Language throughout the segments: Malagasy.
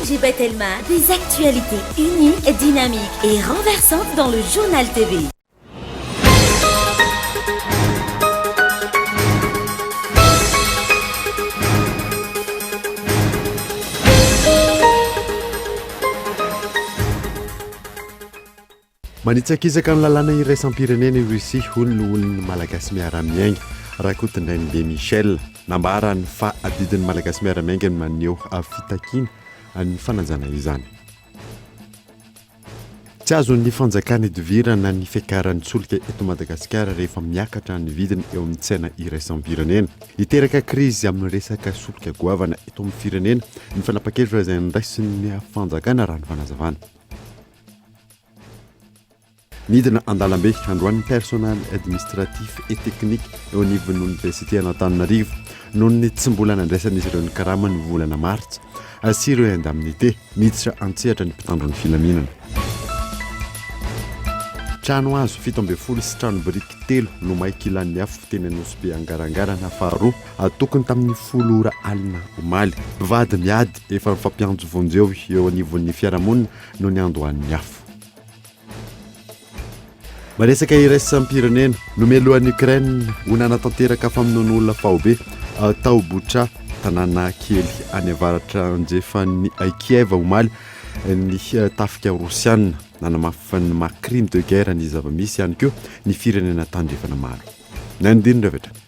ONG Batelma, des actualités uniques, dynamiques et renversantes dans le Journal TV. Manitsakitsaka ny lalàna iraisam-pirenena i Russie, hoy ny loholon'ny Malagasy Miara-Miainga, Rakotondrainibe Michel. Nambarany fa adidin'ny Malagasy Miara-Miainga ny maneho fitakiana ny fanajana izany. Tsy azon'ny fanjakana idivirana ny fiakaran'ny solika eto Madagasikara rehefa miakatra ny vidiny eo amin'ny tsena iraisam-pirenena. Hiteraka krizy amin'ny resaka solika goavana eto amin'ny firenena ny fanapan-kevitra izay noraisin'ny fanjakana raha ny fanazavana. Nidina an-dalambe androany ny personnel administratif et technique eo anivon'ny oniversite an'Antananarivo noho ny tsy mbola nandraisan'izy ireo ny karamany volana martsa sy ireo indemnité. Niditra an-tsehatra ny mpitandro ny filaminana. Trano hazo 17 sy trano biriky telo no may kilan'ny afo teny Anosibe Angarangarana faharoa tokony tamin'ny folo ora alina omaly. Mpivady miady efa mifampiantso vonjeo eo anivon'ny fiarahamonina no niandohan'ny afo. Maresaka iraisam-pirenena, nomelohan'i Ukraine ho nanatanteraka famonoan'olona faobe tao Bucha, tanàna kely any avaratra andrefan'i Kiev omaly ny tafika rosiana. Nanamafy ny maha crime de guerre ny zava-misy ihany koa ny firenena tandrefana maro. Ny andininy avy hatrany.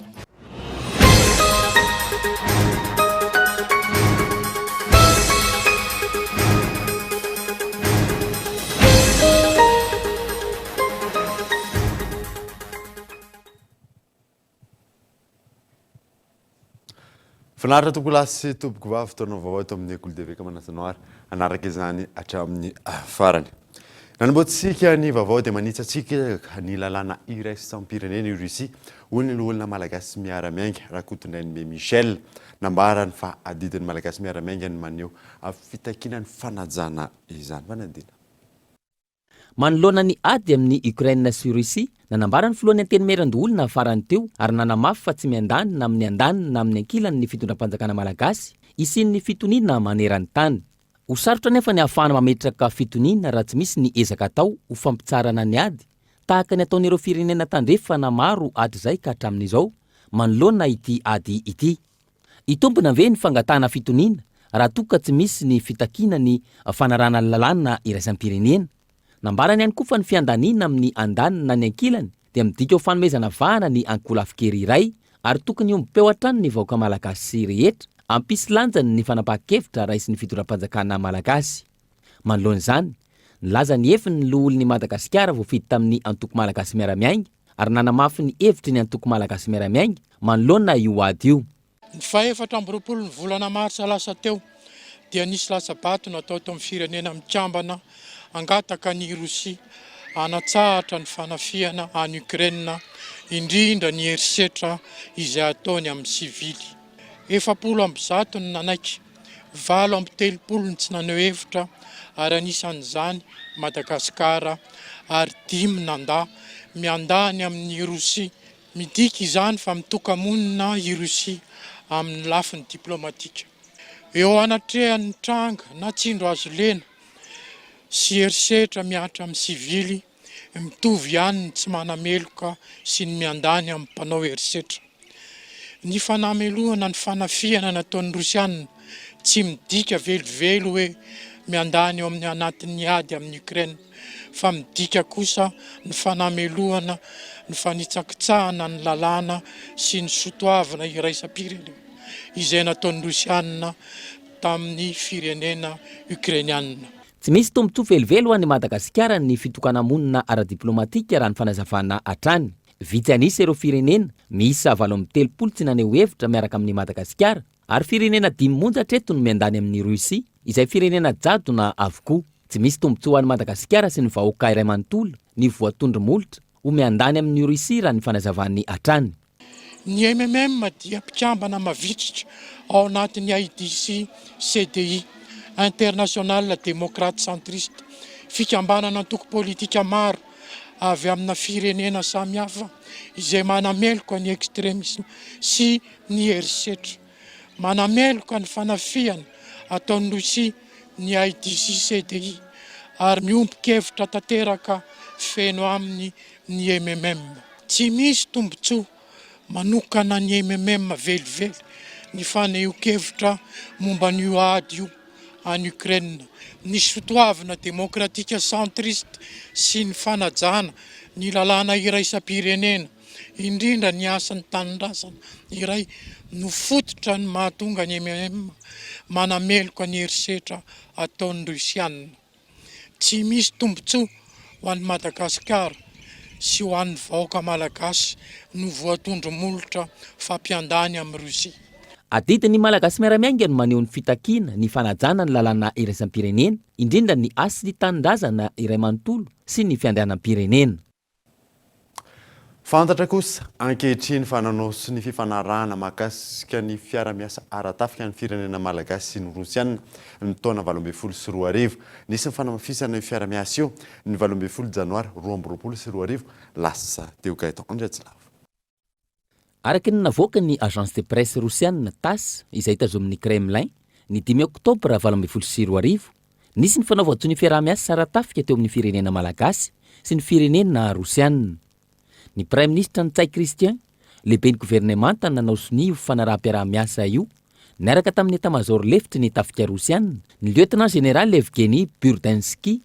Finaritra tompokolahy sy tompokovavy, fotoana vaovao eto amin'ny Kolo TV ka manasa anao ary hanaraka izany hatramin'ny farany. Nanombohantsika ny vaovao dia manitsy antsika ny lalàna iraisam-pirenena i Russie, hoy ny loholona Malagasy Miara-Miainga, Rakotondrainibe Michel. Nambarany fa adidin'ny Malagasy Miara-Miainga ny maneho fitakiana ny fanajana izany. Fanadina. Manoloana ny ady amin'i Ukraine sy Russie, nanambara ny filohan'ny Antenimierandoholona farany teo ary nanamafy fa tsy miandany na amin'ny andaniny na amin'ny ankilany ny fitondram-panjakana malagasy hisian'ny fitoniana maneran-tany. Ho sarotra anefa ny hahafahana mametraka fitoniana raha tsy misy ny ezaka atao ho fampitsaharana ny ady tahaka ny ataon'ireo firenena tandrefana maro hatrizay ka hatramin'izao manoloana ity ady ity. Hitombina ve ny fangatahana fitoniana raha toa ka tsy misy ny fitakiana ny fanarahana ny lalàna iraisam-pirenena? Nambarany ihany koa fa ny fiandaniana amin'ny andaniny na ny ankilany dia midika ho fanomezana vahana ny ankolafin-kery iray ary tokony hiombom-peo hatrany ny vahoaka malagasy rehetra hampisy lanjany ny fanapahan-kevitra raisin'ny fitondram-panjakana malagasy. Manoloana izany, nilaza ny heviny ny loholon'i Madagasikara voafidy tamin'ny antoko Malagasy Miara-Miainga ary nanamafy ny hevitry ny antoko Malagasy Miara-Miainga manoloana io ady io. Ny fahefatra amby roapolo ny volana marsa lasa teo dia nisy latsa-bato natao tao amin'ny Firenena Mikambana hangataka an'i Rosia hanatsahatra ny fanafihana any Ukraine, indrindra ny herisetra izay ataony amin'ny sivily. 140 no nanaiky, 38 ny tsy naneho hevitra ary anisan'izany Madagasikara ary dimy nandà, miandany amin'i Rosia. Midika izany fa mitoka-monina i Rosia amin'ny lafiny diplaomatika. Eo anatrehan'ny tranga na tsindry azo lena sy herisetra mihatra amin'ny sivily, mitovy ihany ny tsy manameloka sy ny miandany amin'ny mpanao herisetra. Ny fanamelohana ny fanafihana nataon'ny Rosiana tsy midika velively hoe miandany eo amin'ny anatin'ny ady amin'i Ukraine, fa midika kosa ny fanamelohana ny fanitsakitsahana ny lalàna sy ny sotoavina iraisam-pirenena izay nataon'ny Rosiana tamin'ny firenena Ukrainiana. Tsy misy tombontsoa velively ho an'i Madagasikara ny fitokana-monina ara-diplaomatika raha ny fanazavana hatrany. Vitsy an'isa ireo firenena miisa 38 tsy naneho hevitra miaraka amin'i Madagasikara ary firenena dimy monja hatreto no miandany amin'i Russie izay firenena jadona avokoa. Tsy misy tombontsoa ho an'i Madagasikara sy ny vahoaka iray manontolo ny voatondro molotra ho miandany amin'i Russie raha ny fanazavany hatrany. Ny MMM dia mpikambana mavitrika ao anatin'ny IDC CDI, Internationale Démocrate Centriste, fikambanana antoko politika maro avy amina firenena samihafa izay manameloka ny extremisme sy ny herisetra. Manameloka ny fanafihana ataon'i Rosia. ny IDC-CDI ary miombon-kevitra tanteraka feno aminy ny mmm. Tsy misy tombontsoa manokana ny mmm velively ny fanehoan-kevitra momba an'io ady io any Ukraine. Ny sotoavina demokratika centriste sy ny fanajana ny lalàna iraisam-pirenena, indrindra ny hasin'ny tanindrazana iray no fototra ny mahatonga ny mmm manameloka ny herisetra ataon'ny Rosiana. Tsy misy tombontsoa ho an'i Madagasikara sy ho an'ny vahoaka malagasy no voatondro molotra fa mpiandany amin'i Russie. Adidin'ny Malagasy miara-miainga ny maneho ny fitakiana ny fanajana ny lalàna iraisam-pirenena, indrindra ny hasin'ny tanindrazana iray manontolo sy ny fiandrianam-pirenena. Fantatra kosa ankehitriny fa nanao sonia fifanarahana mahakasika ny fiara-miasa ara-tafika ny firenena malagasy sy ny rosiana ny taona 2018. Nisy ny fanamafisana io fiara-miasa io ny 18 janoary 2022 lasa teo. Gaëtan Andriatsilavo. Araka ny navoakan'ny agence de presse rosiana Tass, izay tazomin'ny Kremlin, ny dimy oktobra 2018, nisy ny fanaovan-tsonia fiaraha-miasa ara-tafika teo amin'ny firenena malagasy sy ny firenena rosiana. Ny praiminisitra Ntsay Christian, lehiben'ny governemanta nanao sonia io fifanaraham-piaraha-miasa io, niaraka tamin'ny etamazaoro lefitry ny tafika rosiana, ny lieutenant général Evgeny Burdinsky,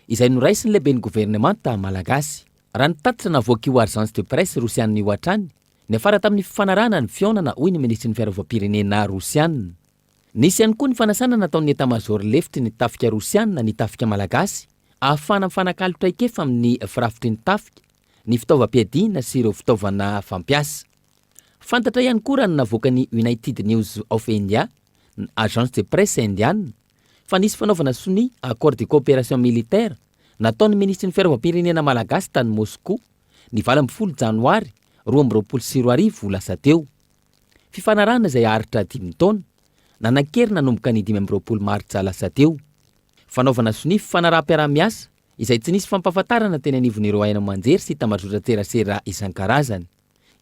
izay noraisin'ny lehiben'ny governemanta malagasy. Raha ny tatitra navoak'io Agence de presse rosiana io hatrany, niafara tamin'ny fifanarahana ny fihaonana, hoy ny minisitry ny fiarovam-pirenena rosiana. Nisy ihany koa ny fanasana nataon'ny etamazaoro lefitry ny tafika rosiana ny tafika malagasy ahafahana mifanakalo traikefa amin'ny firafitry ny tafika, ny fitaovam-piadiana sy ireo fitaovana fampiasa. Fantatra ihany koa raha ny navoakan'ny United News of India, agence de presse indiana, fa nisy fanaovana sonia accord de coopération militaire nataon'ny minisitry ny fiarovam-pirenena malagasy tany Moscou ny 18 janoary 2022 lasa teo. Fifanarahana izay haharitra dimy taona, nanan-kery nanomboka ny 25 martsa lasa teo. Fanaovana sonia fifanaraham-piaraha-miasa izay tsy nisy fampahafantarana teny anivon'ireo haino aman-jery sy tambajotran-tserasera isan-karazany.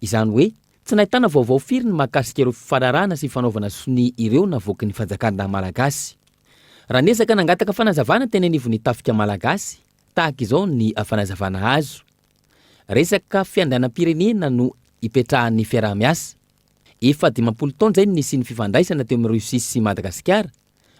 Izany hoe, tsy nahitana vaovao firy ny mahakasika ireo fifanarahana sy fanaovana sonia ireo navoaky ny fanjakana malagasy. Raha niezaka nangataka fanazavana teny anivon'ny tafika malagasy, tahaka izao ny fanazavana azo. Resaka fiandrianam-pirenena no ipetrahan'ny fiaraha-miasa. Efa 50 taona izay no nisian'ny fifandraisana teo amin'i Russie sy Madagasikara,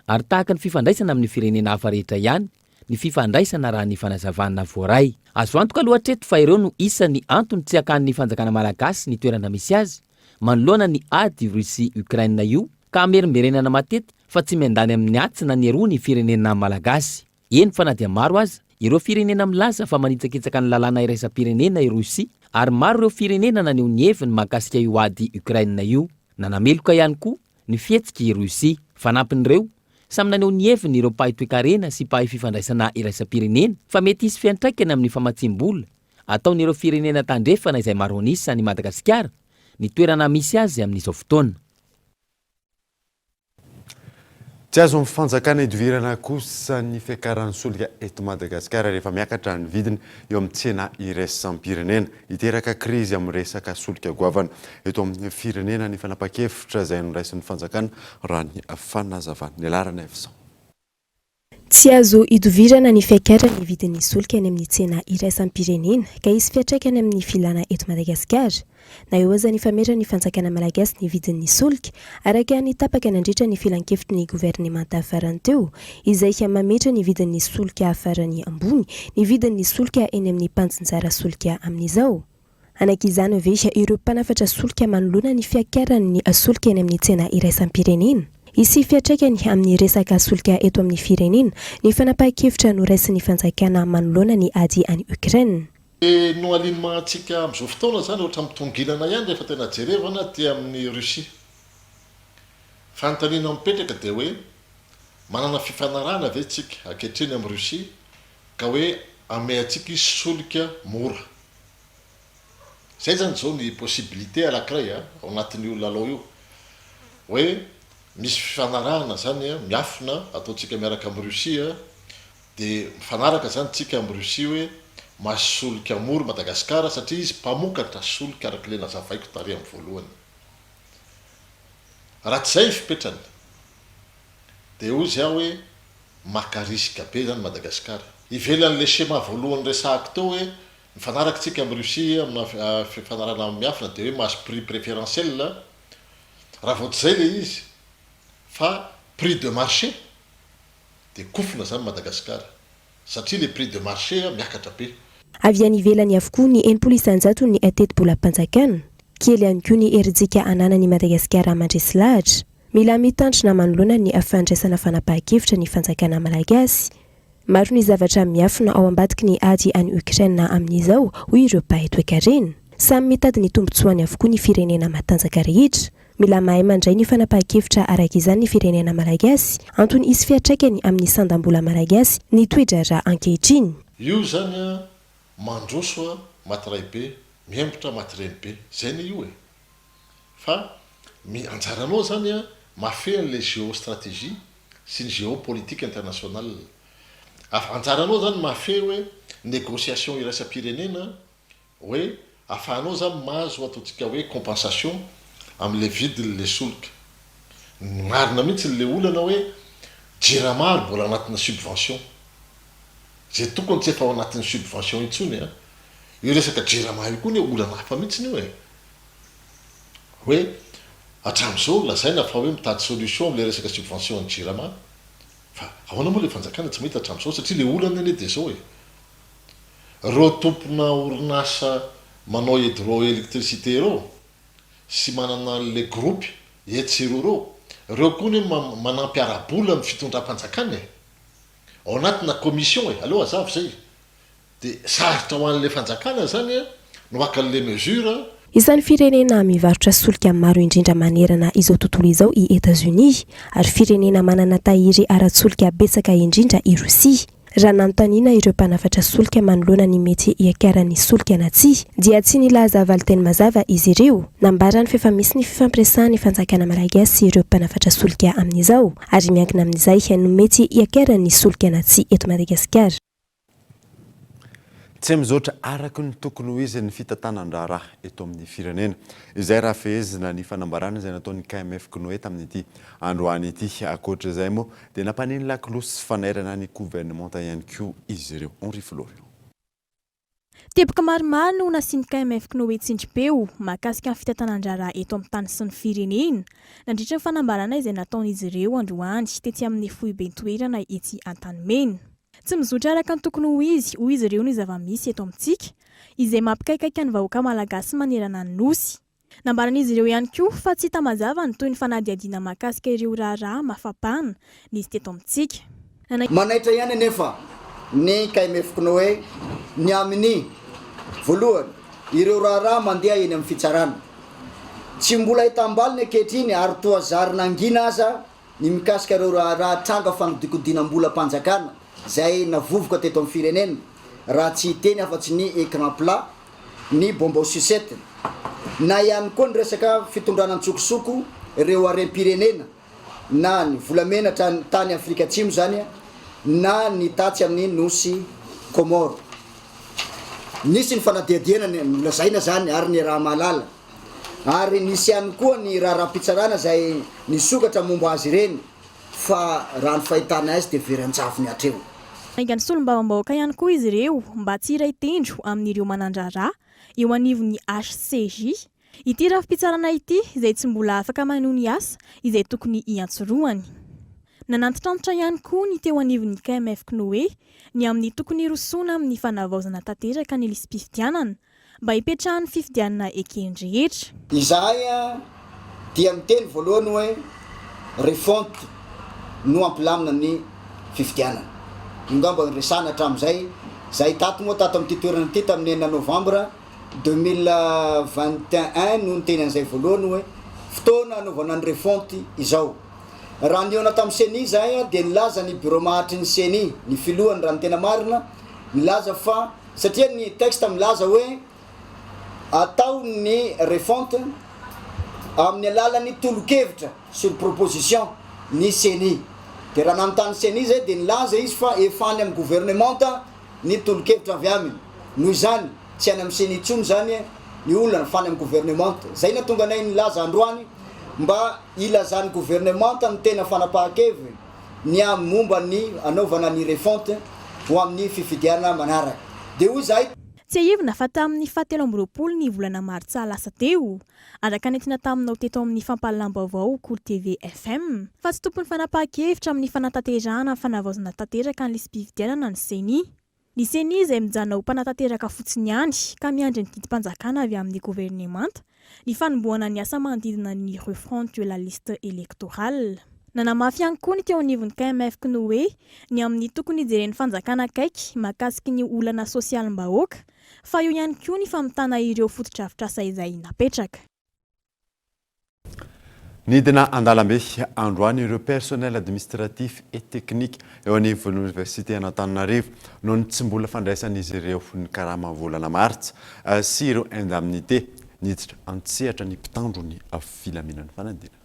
ary tahaka ny fifandraisana amin'ny firenena hafa rehetra ihany ny fifandraisana raha ny fanazavana voaray. Azo antoka aloha hatreto fa ireo no isan'ny antony tsy hakan'ny fanjakana malagasy ny toerana misy azy manoloana ny ady Russie Ukraine io ka hamerimberenana matetika fa tsy miandany amin'ny atsy na ny eroa ny firenena malagasy. Eny fa na dia maro aza ireo firenena milaza fa manitsakitsaka ny lalàna iraisam-pirenena i Russie ary maro ireo firenena naneho ny heviny mahakasika io ady Ukraine io. Nanameloka ihany koa ny fihetsik'i Russie. Fanampin'ireo, samy naneho ny heviny ireo mpahay toekarena sy mpahay fifandraisana iraisam-pirenena fa mety hisy fiantraikany amin'ny famatsiam-bola ataon'ireo firenena tandrefana izay maro an'isa an'i Madagasikara ny toerana misy azy amin'izao fotoana. Tsy azon'ny fanjakana idovirana kosa ny fiakaran'ny solika eto Madagasikara rehefa miakatra ny vidiny eo amin'ny tsena iraisam-pirenena. Hiteraka krizy amin'ny resaka solika goavana eto amin'ny firenena ny fanapahan-kevitra izay noraisin'ny fanjakana raha ny fanazavan'i Niala Ranaivoson. Tsy azo idovirana ny fiakaran'ny vidin'ny solika any amin'ny tsena iraisam-pirenena ka hisy fiantraikany amin'ny filana eto Madagasikara. Na eo aza ny fameran'ny fanjakana malagasy ny vidin'ny solika, araka ny tapaka nandritra ny filankevitry ny governemanta farany teo, izay mametra ny vidin'ny solika farany ambony ny vidin'ny solika eny amin'ny mpantsinjara solika amin'izao. Hanaiky izany ve ireo mpanafatra solika manoloana ny fiakaran'ny solika eny amin'ny tsena iraisam-pirenena? Hisy fiantraikany amin'ny resaka solika eto amin'ny firenena ny fanapahan-kevitra noraisin'ny fanjakana manoloana ny ady any Ukraine. Ny non-alignement-ntsika amin'izao fotoana izany ohatra mitongilana ihany rehefa tena jerevana aty amin'i Russie. Fanontaniana mipetraka dia hoe manana fifanarahana ve tsika ankehitriny amin'i Russie ka hoe ameantsika izy solika mora? Zay zany zao ny possibilité anakiray a, ao anatin'io lalao io, hoe misy fifanarahana zany miafina ataontsika miaraka amin'i Russie a, de mifanaraka zany tsika amin'i Russie hoe mahazo solika mora Madagascar satria izy mpamokatra solika araka le nazavaiko tary amin'ny voalohany. Raha tsy zay ny fipetrany de hozy aho hoe. maka risque be zany Madagascar. Ivelan'le schéma voalohany resahako teo hoe mifanaraka tsika amin'i Russie amina fifanarahana miafina de hoe mahazo prix préférentiel, raha vao tsy zay le izy fa prix de marché de kofona zany Madagascar satria le prix de marché miakatra be. Avy any ivelany avokoa ny 60 isan-jaton'ny tetibolam-panjakana. Kely ihany koa ny herijika ananan'i Madagasikara mandresy lahatra. Mila mitandrina manoloana ny fandraisana fanapahan-kevitra ny fanjakana malagasy. Maro ny zavatra miafina ao ambadiky ny ady any Ukraine amin'izao, hoy ireo mpahay toekarena. Samy mitady ny tombontsoany avokoa ny firenena matanjaka rehetra. Mila mahay mandray ny fanapahan-kevitra araka izany ny firenena malagasy. Antony hisy fiantraikany amin'ny sandam-bola malagasy ny toe-draharaha ankehitriny. Io zany an mandroso a maty ray be, miembotra maty reny be, zay anie io e! Fa mi anjaranao zany an mahafehy an'ilay géostratégie sy ny géopolitique internationale. Af anjaranao zany mahafehy hoe négociation iraisam-pirenena Hoe afahanao zany mahazo ataontsika hoe compensation amle vidiny le solika. Ny marina mihitsy le olana hoe jirama ary mbola anatina subvention. Ze tokony tsy efa ao anatin'ny subvention intsony a. Io resaka jirama io koa anie olana hafa mihitsiny io e. Hoe hatramizao lazaina fa hoe mitady solution amle resaka subvention an'ny jirama. Fa ahoana moa le fanjakana tsy mahita hatramizao satria le olana anie de zao e. Ireo tompona orinasa manao hydroélectricité ireo sy manana an'ilay groupe etsy sy eroa ireo, ireo koa anie manampy ara-bola ny fitondram-panjakana e! Ao anatina commission e! Aleo hazava izay. Dia sarotra ho an'ilay fanjakana izany no haka an'ilay mesure. Isan'ny firenena mivarotra solika maro indrindra manerana izao tontolo izao i Etazonia, ary firenena manana tahiry ara-tsolika betsaka indrindra i Rosia. Raha nanontaniana ireo mpanafatra solika manoloana ny mety hiakaran'ny solika na tsia, dia tsy nilaza valinteny mazava izy ireo. Nambarany fa efa misy ny fifampiresahan'ny fanjakana malagasy sy ireo mpanafatra solika amin'izao, ary miankina amin'izay no mety hiakaran'ny solika na tsia eto Madagasikara. Tsy mizotra araka ny tokony ho izy ny fitantanan-draharaha eto amin'ny firenena. Izay raha fehezina ny fanambarana izay nataon'ny KMF Cnoe tamin'ity androany ity. Ankoatra izay moa dia nampaneno lakolosy sy fanairana ny governemanta ihany koa izy ireo. Henri Florian. Teboka maromaro no nasian'ny KMF Cnoe tsindrim-peo mahakasika ny fitantanan-draharaha eto amin'ny tany sy ny firenena nandritra ny fanambarana izay nataon'izy ireo androany tetsy amin'ny foiben-toerana etsy Antanimena. Tsy mizotra araka ny tokony ho izy, hoy izy ireo ny zava-misy eto amintsika, izay mampikaikaika ny vahoaka malagasy manerana ny Nosy. Nambaran'izy ireo ihany koa fa tsy hita mazava ny tohin'ny fanadihadiana mahakasika ireo raharaha mafapana nisy teto amintsika. Manaitra ihany anefa ny KMF-Cnoe ny amin'ny, voalohany, ireo raharaha mandeha eny amin'ny fitsarana. Tsy mbola ahitam-baliny ankehitriny ary toa zary nangina aza ny mikasika ireo raharaha tranga fanodikodinam-bolam-panjakana izay navovoka teto amin'ny firenena, raha tsy hiteny afa-tsy ny écran plat, ny bonbon sucette, na ihany koa ny resaka fitondrana an-tsokosoko ireo harem-pirenena na ny volamena tany Afrika Atsimo izany na ny tatsy amin'ny nosy Comores. Nisy ny fanadihadiana nolazaina izany ary niaraha-mahalala. Ary nisy ihany koa ny raharaham-pitsarana izay nisokatra momba azy ireny fa raha ny fahitana azy dia very an-javony hatreo. Nainga ny solombavambahoaka ihany koa izy ireo mba tsy hiray tendro amin'ireo manan-draharaha eo anivon'ny HCJ. Ity rafi-pitsarana ity izay tsy mbola afaka manohy ny asa izay tokony hiantsorohany. Nanantitrantitra ihany koa ny teo anivon'ny KMF Cnoe ny amin'ny tokony hirosoana amin'ny fanavaozana tanteraka ny lisi-pifidianana Mba hipetrahan'ny fifidianana eken'ny rehetra. Izahay dia miteny voalohany hoe refonte no hampilamina ny fifidianana. Io ngamba no resahana hatramin'izay. Izahay tato moa tato amin'ity toerana ity tamin'ny enina novambra 2021 no niteny an'izay voalohany hoe fotoana hanaovana ny refonte izao. Raha nihaona tamin'ny Ceni izahay dia nilaza ny birao maharitry ny Ceni, ny filohany raha ny tena marina, nilaza fa Satria ny texte milaza hoe atao ny refonte amin'ny alalan'ny tolo-kevitra sur proposition ny ceni. Dia raha nanontany ceni izay dia nilaza izy fa efa any amin'ny gouvernementa ny tolo-kevitra avy aminy. Noho izany tsy any amin'ny ceni intsony izany ny olana fa any amin'ny gouvernementa. Izay nahatonga anay nilaza androany mba hilazan'ny gouvernementa ny tena fanapahan-keviny. ny amin'ny momba ny hanaovana ny refonte ho amin'ny fifidianana manaraka. Dia hoy izahay. Tsiahivina fa tamin'ny faha 23 ny volana martsa lasa teo, araka nentina taminao teto amin'ny fampahalalam-baovao Kolo TV FM, fa tsy tompon'ny fanapahan-kevitra amin'ny fanatanterahana ny fanavaozana tanteraka ny lisi-pifidianana ny Ceni. Ny Ceni izay mijanona ho mpanatanteraka fotsiny ihany ka miandry ny didim-panjakana avy amin'ny governemanta ny fanombohana ny asa manodidina ny refonte de la liste électorale. Nanamafy ihany koa ny teo anivon'ny KMF Cnoe ny amin'ny tokony hijeren'ny fanjakana akaiky mahakasiky ny olana sosialim-bahoaka fa eo ihany koa ny famitana ireo fotodrafitrasa izay napetraka. Nidina an-dalambe androany ireo personnel administratif et technique eo anivon'ny oniversite an'Antananarivo noho ny tsy mbola fandraisan'izy ireo ny karama volana martsa sy ireo indemnité. Niditra an-tsehatra ny mpitandro ny filaminana fanadinana.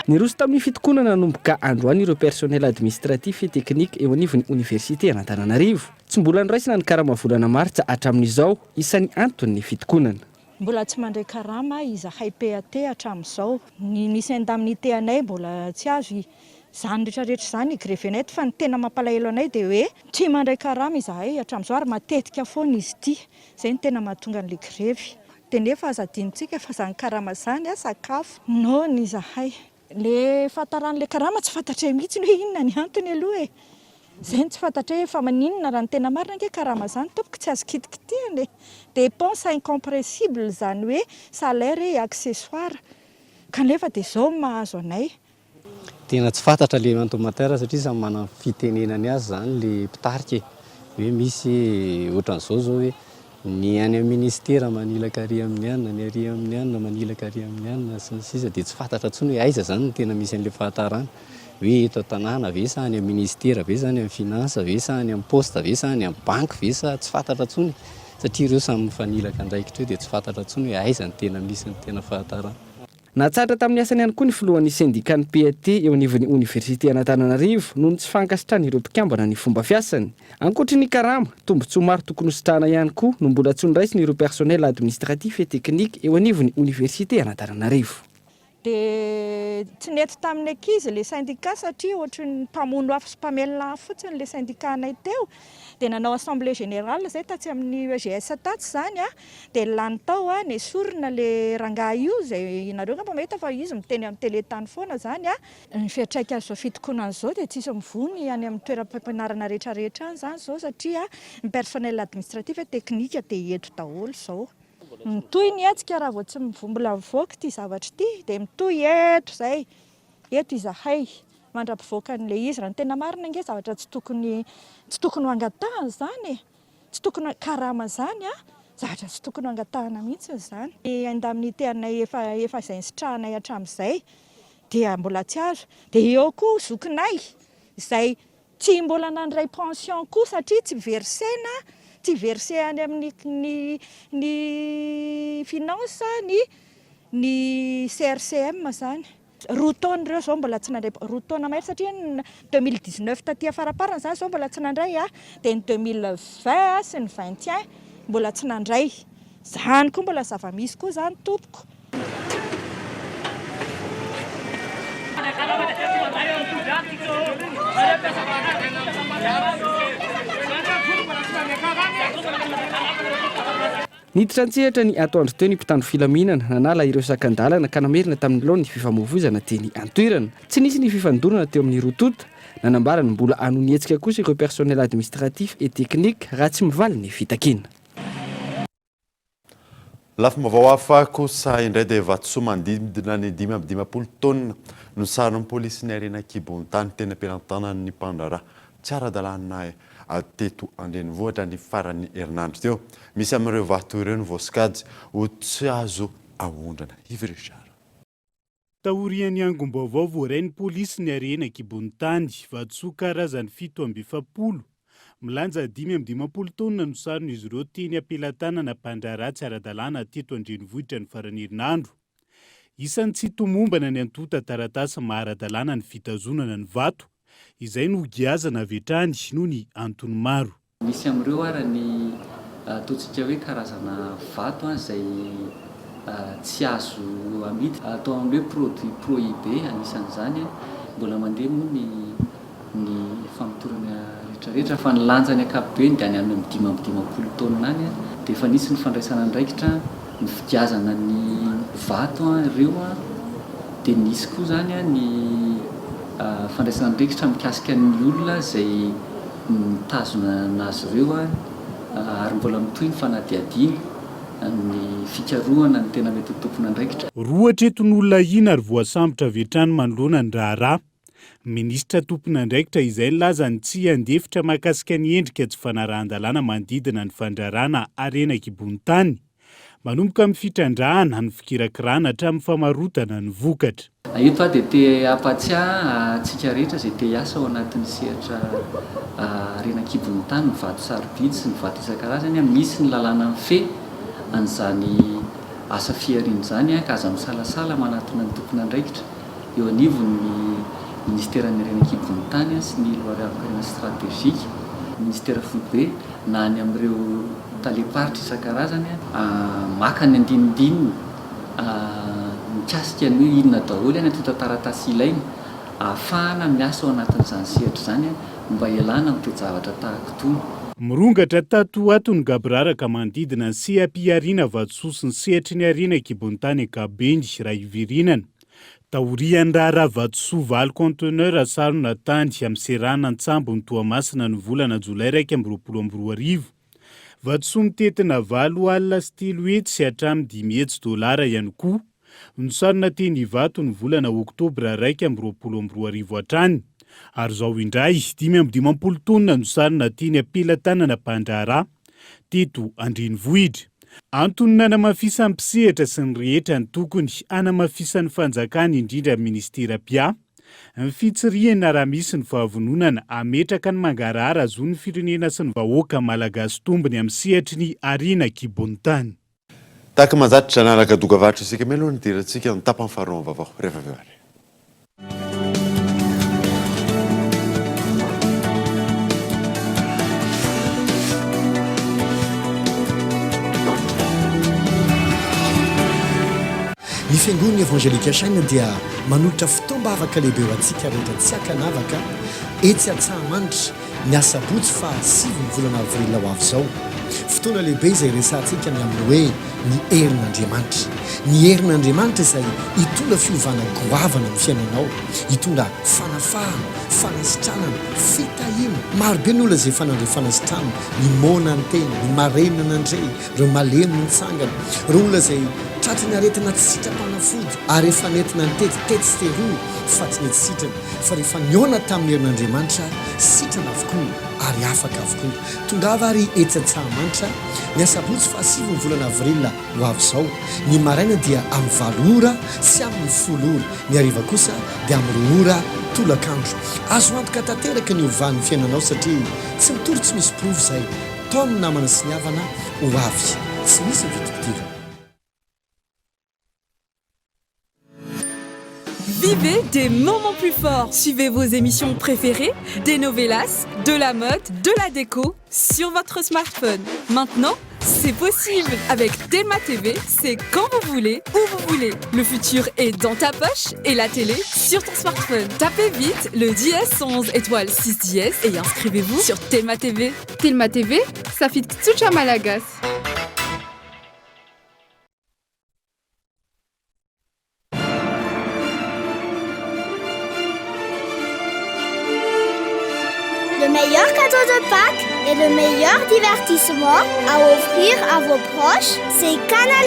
Niroso tamin'ny fitokonana nanomboka androany ireo personnel administratif et technique eo anivon'ny oniversite an'Antananarivo. Tsy mbola noraisina ny karama volana martsa hatramin'izao, isan'ny anton'ny fitokonana. Mbola tsy mandray karama izahay PAT hatramin'izao. Ny misy indemnité anay mbola tsy azo. Izany rehetra rehetra izany hi-grevenay eto fa ny tena mampalahelo anay dia hoe tsy mandray karama izahay hatramin'izao ary matetika foana izy ity. Izay no tena mahatonga an'ilay grevy. Dia nefa aza adinontsika fa izany karama izany sakafo noana izahay. Le fahataran'le karama tsy fantatray mihitsy hoe inona ny antony aloha e! Zay no tsy fantatray hoe fa maninona raha ny tena marina ange karama zany tompoko tsy azo kitikitihana e! Dépense incompressible zany hoe salaire et accessoire kanefa dia zao no mahazo anay. Tena tsy fantatra le antony mahatratra satria samy manana ny fitenenany azy zany le mpitarika e! Hoe misy ohatran'izao zao hoe Ny any amin'ny ministera manilaka ary amin'ny anona, ny ary amin'ny anona manilaka ary amin'ny anona, sy ny sisa dia tsy fantatra intsony hoe aiza izany no tena misy an'ilay fahatarana. Hoe eto an-tanàna ve sa any amin'ny ministera ve sa any amin'ny finance ve sa any amin'ny poste ve sa any amin'ny banky ve sa tsy fantatra intsony satria ireo samy mifanilaka andraikitra eo dia tsy fantatra intsony hoe aiza no tena misy ny tena fahatarana. Natsahatra tamin'ny asany ihany koa ny filohan'ny sendikan'ny PAT eo anivon'ny oniversiten'Antananarivo noho ny tsy fankasitrahan'ireo mpikambana ny fomba fiasany. Ankoatry ny karama, tombontsoa maro tokony hositrahana ihany koa no mbola tsy noraisin'ireo personnel administratif et technique eo anivon'ny oniversiten'Antananarivo. Dia tsy nety tamin'ny ankizy ilay syndicat satria ohatry ny mpamono afo sy mpamelona afo fotsiny ilay syndicat anay teo. Dia nanao assemblée générale izay tatsy amin'ny EGS tatsy izany an. Dia lany tao an, nesorina le rangahy io izay nareo angamba mahita fa izy miteny amin'ny télé tany foana izany an. Ny fiantraikan'izao fitokonana izao dia tsisy mivoha ny any amin'ny toeram-pampianarana rehetra rehetra any izany izao satria ny personnel administratif et technique dia eto daholo izao. Mitohy ny hetsika raha vao tsy mbola mivoaka ity zavatra ity dia mitohy eto izay, eto izahay mandra-pivoakan'ilay izy. Raha ny tena marina ange zavatra tsy tokony tsy tokony ho angatahana izany e! Tsy tokony karama izany a! Zavatra tsy tokony ho angatahana mihitsy izany. Ny indemnité anay efa efa izay nisitrahanay hatramin'izay dia mbola tsy azo. Dia eo koa zokinay izay tsy mbola nandray pension koa satria tsy verser-na, tsy verser any amin'ny ny ny finance ny ny CRCM izany. Roa taona ireo izao mbola tsy nandray, roa taona mahery satria ny 2019 taty afaraparany izany izao mbola tsy nandray dia ny 2020 sy ny 21 mbola tsy nandray. Izany koa mbola zava-misy koa izany tompoko. Niditra an-tsehatra ny atoandro teo ny mpitandro filaminana, nanala ireo sakan-dalana ka namerina tamin'ny laoniny ny fifamoivoizana teny an-toerana. Tsy nisy ny fifandonana teo amin'ny roa tonta. Nanambara ny mbola hanohy ny hetsika kosa ireo personnel administratif et technique raha tsy mivaly ny fitakiana. Lafim-baovao hafa kosa indray dia vatosoa manodidina ny 55 taonina no saron'ny polisin'ny harena an-kibon'ny tany teny am-pelantanan'ny mpandraharaha tsy ara-dalàna teto an-drenivohitra ny faran'ny herinandro teo. Misy amin'ireo vato ireo no voasokajy ho tsy azo aondrana. Yves Richard. Taorian'ny angom-baovao voarain'ny polisy ny harena an-kibon'ny tany, vatosoa karazany 47, milanja 55 taonina no saron'izy ireo teny am-pelatanana mpandraharaha tsy ara-dalàna teto an-drenivohitra ny faran'ny herinandro. Isan'ny tsy tomombana ny antontan-taratasy maha ara-dalàna ny fitazonana ny vato. izay nogiazana avy hatrany noho ny antony maro. Misy amin'ireo ara ny ataontsika hoe karazana vato izay tsy azo amidy, atao amin'ny hoe produit prohibé, anisan'izany. Mbola mandeha moa ny ny famotorana rehetrarehetra fa ny lanjany ankapobeny dia any amin'ny 55 taonina any. Dia efa nisy ny fandraisana andraikitra, ny figiazana ny vato ireo dia nisy koa izany ny fandraisana andraikitra mikasika ny olona izay Mitazona anazy ireo ary mbola mitohy ny fanadihadiana, ny fikarohana ny tena mety ho tompon'andraikitra. Roa hatreto no olona ahiana ary voasambotra avy hatrany manoloana ny raharaha. Minisitra tompon'andraikitra izay nilaza ny tsy handefitra mahakasika ny endrika tsy fanarahan-dalàna manodidina ny fandrarana harena an-kibon'ny tany. Manomboka amin'ny fitrandrahana, ny fikirakirana hatramin'ny famarotana ny vokatra. Eto aho dia te hampatsiahy antsika rehetra izay te hiasa ao anatin'ny sehatra harena an-kibon'ny tany, ny vato sarobidy sy ny vato isan-karazany, misy ny lalàna mifehy an'izany asa fihariana izany ka aza misalasala manatona ny tompon'andraikitra eo anivon'ny Minisiteran'ny harena an-kibon'ny tany sy ny loharanon-karena stratejika, Minisitera foibe na any amin'ireo talem-paritra isan-karazany, maka ny andinindininy mikasika ny hoe inona daholo ny antontan-taratasy ilaina ahafahana miasa ao anatin'izany sehatra izany mba hialana amin'ny toe-javatra tahaka itony. Mirongatra tato ho ato ny gaboraraka manodidina ny seha-pihariana vatosoa sy ny sehatry ny harena an-kibon'ny tany ankapobeny, raha hiverenana. Taorian'ny raharaha vatosoa valo conteneurs sarona tany amin'ny seranan-tsambon'i Toamasina ny volana jolay 2021. Vatosoa mitentina 308 hatramin'ny 500 dolara ihany koa no sarona teny Ivato ny volana oktobra 2021 hatrany. Ary izao indray, 55 taonina no sarona teny am-pelatanana mpandraharaha teto an-drenivohitra. Antony nanamafisan'ny mpisehatra sy ny rehetra ny tokony hanamafisan'ny fanjakana indrindra ny minisitera mpiahy ny fitsirihana raha misy ny fahavononana hametraka ny mangarahara zon'ny firenena sy ny vahoaka malagasy tombony amin'ny sehatry ny harena an-kibon'ny tany. Tahaka mahazatra, nanaraka dokavarotra isika mialoha ny hidirantsika ny tapany faharoa amin'ny vaovao rehefa avy eo ary. Ny Fiangonana Evangelique Chaîne dia manolotra fotoam-bavaka lehibe ho antsika rehetra tsy ankanavaka etsy Antsahamanitra ny asabotsy faha sivin'ny volana avril ho avy izao. Fotoana lehibe izay hiresahantsika ny amin'ny hoe ny herin'Andriamanitra. Ny herin'Andriamanitra izay hitondra fiovana goavana amin'ny fiainanao, hitondra fanafahana, fanasitranana, fitahiana. Maro be ny olona izay efa nandre fanasitranana, ny moana niteny, ny marenina nandre, ireo malemy nitsangana, ireo olona izay tratry ny aretina tsy sitram-panafody ary efa nentina nitety tetsy sy teroa fa tsy nety sitrana, fa rehefa nihaona tamin'ny herin'Andriamanitra, sitrana avokoa ary afaka avokoa. Tongava ary etsy Antsahamanitra ny asabotsy fahasivy ny volana avril ho avy izao. Ny maraina dia amin'ny valo ora sy amin'ny folo ora, ny hariva kosa dia amin'ny roa ora tolakandro. Azo antoka tanteraka ny hovan'ny fiainanao satria tsy mitory tsy misy porofo izay taomin'ny namana sy ny havana ho avy. Tsy misy ny vidim-pidirana. Vivez des moments plus forts. Suivez vos émissions préférées, des novelas, de la mode, de la déco sur votre smartphone. Maintenant, c'est possible Avec Telma TV, c'est quand vous voulez, où vous voulez. Le futur est dans ta poche et la télé sur ton smartphone. Tapez vite le dièse 11 étoile 6 dièse et inscrivez-vous sur Telma TV. Telma TV, ça fit tsotra malagasy. Le meilleur cadeau de Pâques et le meilleur divertissement à offrir à vos proches, c'est Canal+.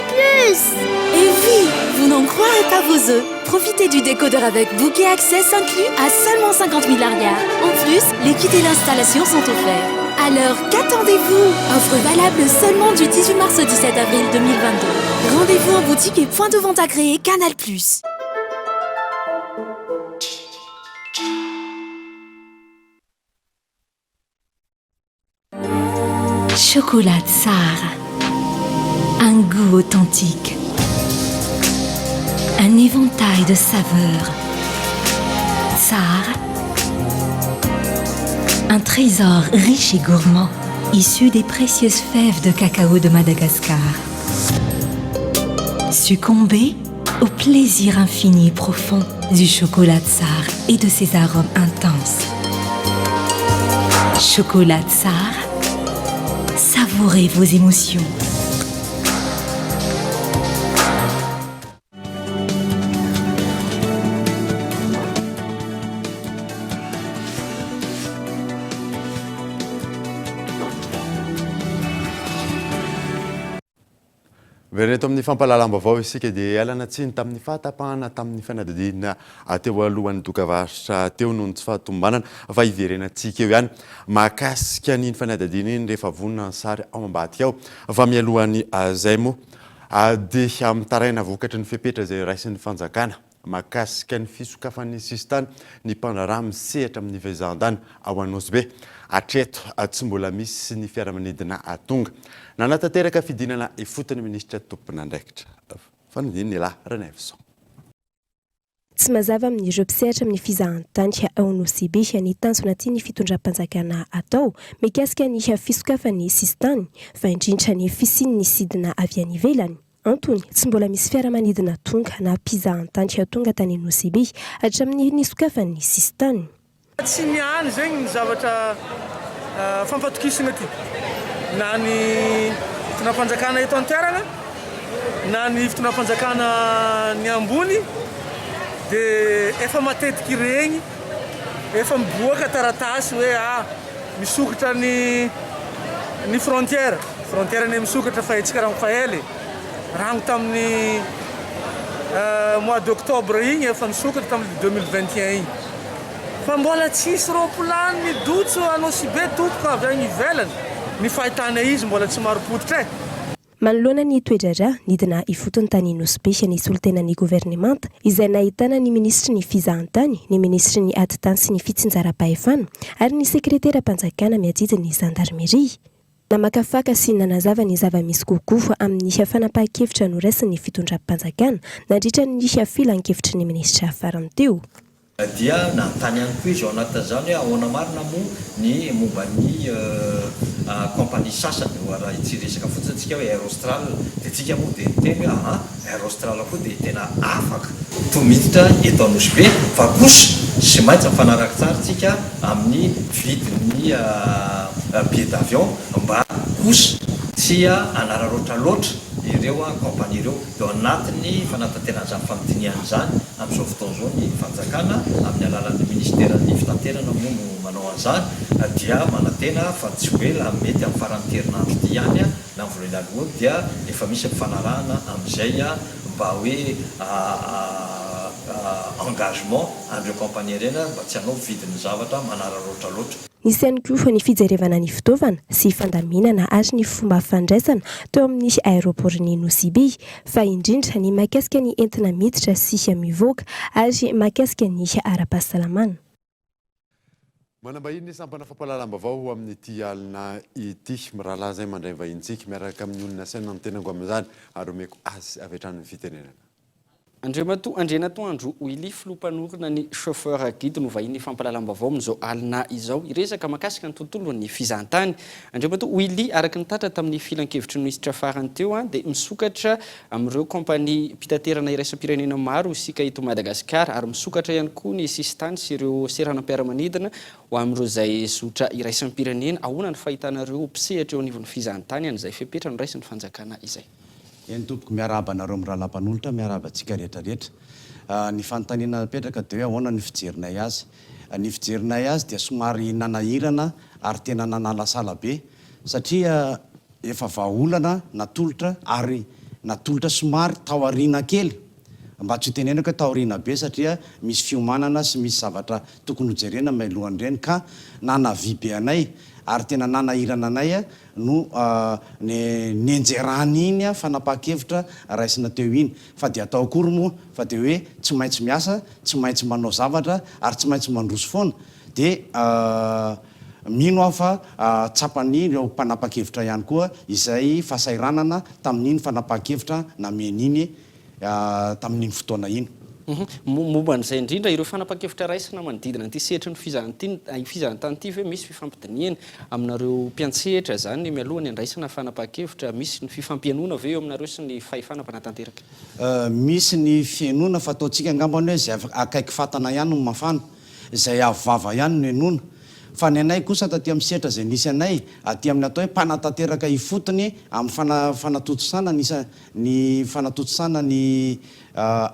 Et oui, vous n'en croirez pas vos œufs. Profitez du décodeur avec bouquet access inclus à seulement 50 000 arrière. En plus, les kits et l'installation sont offerts. Alors, qu'attendez-vous Offre valable seulement du 18 mars au 17 avril 2022. Rendez-vous en boutique et point de vente agréé Canal+. Chocolat tsara. Un goût authentique. Un éventail de saveurs. Tsara. Un trésor riche et gourmand, issu des précieuses fèves de cacao de Madagascar. Succombez au plaisir infini et profond du chocolat tsar et de ses arômes intenses. Chocolat tsar, savourez vos émotions. Miverina eto amin'ny fampahalalam-baovao isika dia ialana tsiny tamin'ny fahatapahana tamin'ny fanadihadiana teo alohan'ny dokavarotra teo noho ny tsy fahatomombanana fa hiverenantsika eo ihany mahakasika an'iny fanadihadiana iny rehefa vonona ny sary ao ambadika ao fa mialohan'ny izay moa dia mitaraina vokatry ny fepetra izay raisin'ny fanjakana Mahakasika ny fisokafan'ny sisintany ny mpandraharaha misehatra amin'ny fizahantany ao Anosibe. Hatreto, tsy mbola misy ny fiaramanidina tonga. Nanatanteraka fidinana ifotony ny minisitra tompon'andraikitra. Fanindiny Lehilahy Ranaivoson. Tsy mazava amin'ireo mpisehatra amin'ny fizahantany ao Anosibe ny tanjona tian'ny fitondram-panjakana atao mikasika ny fisokafan'ny sisintany, fa indrindra ny fisian'ny sidina avy any ivelany. Antony, tsy mbola misy fiaramanidina tonga na mpizahantany tonga tany Nosy-Be hatramin'ny nisokafan'ny sisintany. Tsy niany zegny ny zavatra fampatokisagna ty, na ny fitondram-panjakana eto an-toeragna na ny fitondram-panjakana ny ambony de efa matetiky regny efa miboaka taratasy hoe ah misokatra ny ny frontière. Frontière anie misokatra fa etsy karaha fa ela e! Rango tamin'ny mois d'octobre igny efa nisokatra tamin'ny 2021 igny. Fa mbola tsisy ropolany midotso Anosibe tompoko avy agny ivelany. Ny fahitana izy mbola tsy marim-pototra e! Manoloana ny toe-draharaha, nidina ifotony tany Nosy Be ny solontenan'ny governemanta, izay nahitana ny minisitry ny Fizahantany, ny minisitry ny Atitany sy ny Fitsinjaram-pahefana ary ny sekreteram-panjakana miadidy ny zandarimeria. Namakafaka sy nanazava ny zava-misy kokoa amin'ny fanapahan-kevitra noraisin'ny fitondram-panjakana nandritra ny filankevitry ny minisitra farany teo. Dia nanontany ihany koa izy ao anatin'izany hoe ahoana marina moa ny momba ny compagnie sasany, raha tsy hiresaka fotsiny tsika hoe Air Austral, dia tsika moa dia niteny hoe aha, Air Austral koa dia tena afaka to miditra eto Anosibe fa kosa tsy maintsy mifanaraka tsara tsika amin'ny vidin'ny billet d'avion mba kosa tsy hanararaotra loatra ireo compagnie ireo. Dia ao anatin'ny fanatanterahana izany fandinihana izany amin'izao fotoana izao ny fanjakana amin'ny alalan'ny minisiteran'ny fitaterana moa no manao an'izany dia manantena fa tsy ho ela mety amin'ny faran'ity herinandro ity ihany na ny voalohany aloha dia efa misy ny fanarahana amin'izay mba hoe engagement an'ireo compagnie ireny mba tsy hanao vidin'ny zavatra manararaotra loatra. Nisy ihany koa ny fijerevana ny fitaovana sy fandaminana ary ny fomba fandraisana teo amin'ny aéroport-n'i Nosy Be, fa indrindra ny mahakasika ny entina miditra sy mivoaka ary mahakasika ny ara-pahasalamana. Manam-bahiny ny sampana fampahalalam-baovao ho amin'ity alina ity. Mirahalahy izay mandray ny vahinintsika miaraka amin'ny olona asaina ny tenako amin'izany ary omeko azy avy hatrany ny fitenenana. Andriamatoa Andrianatoandro Willy, filoha mpanorina ny Chauffeur Guide no vahinin'ny fampahalalam-baovao amin'izao alina izao hiresaka mahakasika ny tontolon'ny fizahantany. Andriamatoa Willy, araka ny tatra tamin'ny filankevitry ny minisitra farany teo dia misokatra amin'ireo kaompaniam-pitaterana iraisam-pirenena maro isika eto Madagasikara ary misokatra ihany koa ny sisintany sy ireo seranam-piaramanidina ho amin'ireo izay zotra iraisam-pirenena. Ahoana ny fahitanareo mpisehatra eo anivon'ny fizahantany an'izay fepetra noraisin'ny fanjakana izay? Eny tompoko, miarahaba anareo mirahalahy mpanolotra, miarahaba antsika rehetra rehetra. Ny fanontaniana napetraka dia hoe ahoana ny fijerinay azy. Ny fijerinay azy dia somary nanahirana ary tena nanalasala be satria Efa vahaolana natolotra ary natolotra somary taoriana kely, mba tsy ho tenenako hoe taoriana be satria misy fiomanana sy misy zavatra tokony hojerena mialohan'ireny ka nanavia be anay ary tena nanahirana anay no nenjeran'iny fanapahan-kevitra raisina teo iny fa dia atao akory moa fa dia hoe tsy maintsy miasa, tsy maintsy manao zavatra ary tsy maintsy mandroso foana dia Mino aho fa tsapan'ireo mpanapa-kevitra ihany koa izay fahasahiranana tamin'iny fanapahan-kevitra nameny iny tamin'iny fotoana iny. Momba an'izay indrindra, ireo fanapahan-kevitra raisina manodidina an'ity sehatry ny fizahantany ity ve misy fifampidinihana aminareo mpiantsehatra izany mialoha ny handraisana fanapahan-kevitra? Misy ny fifampihainoana ve eo aminareo sy ny fahefana mpanatanteraka? Misy ny fihainoana fa ataontsika angambany hoe izay akaiky fatana ihany no mafana, izay avo vava ihany no henoina. Fa ny anay kosa taty amin'ny sehatra izay nisy anay, aty amin'ny atao hoe mpanatanteraka ifotony amin'ny fanatontosana ny isa ny fanatontosana ny